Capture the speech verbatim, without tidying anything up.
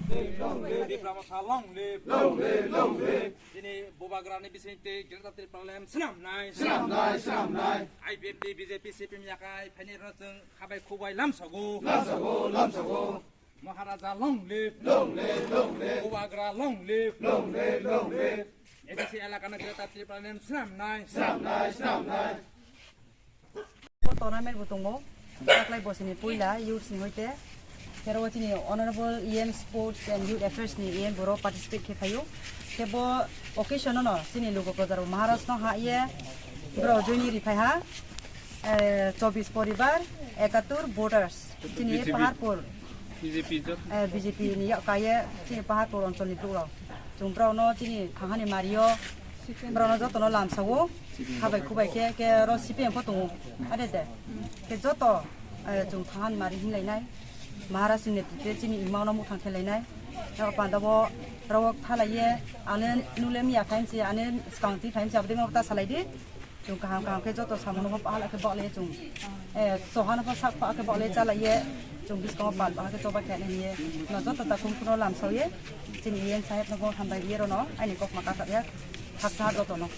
Tipra Motha long live. Long live, long live. Chini Bubagrani bisingtwi Greater Tipraland swnamnai. Swnamnai, swnamnai. I P F T, B J P, C P M yakai phainairokno chwng khabai khubai lamsogo. Lamsogo, lamsogo. Maharaja long live. Long live, long live. Bubagra long live. Long live, long live. A D C elakano Greater Tipraland swnamnai. Swnamnai, swnamnai. Bo tournament bo tongo. Taklai bosini puila youths ni hoite. Kero chini Honorable E M Sports and Youth Affairs ni E M boro participate khe phaio. Khe bo occasion no chini lugo kojar Maharaj no ha ye bro joini ri phai ha. Eh, chobis poribar, ekatur voters. Chini B J P. Paharpur. B J P jot. Eh, B J P ni yak kaiye chini Paharpur oncholni borok rok. Chwng borok no chini thangani mario. Borok no joto no lamsao. Khabai khubai khe, khe ro C P M pho tongo. Ade de. Khe joto, eh, chwng thangani mari hinlai nai. Maharaj ni netrite chini imao no muthang khelai nai. Ro panda bo ro thalai ye ane nule miya khaim se ane skang ti khaim se abdi mo ta salai di. Chwng kaham kaham khe joto samungo pahal khe bok le chwng. Eh, chohano pha sak pha khe bok le chala ye. Chwng biskango pal pha khe choba khe ne ye. No joto ta kum kuno lam so ye. Chini yen saheb no bo hambai ye ro no. Ani kok ma ka ya. Haksa joto no.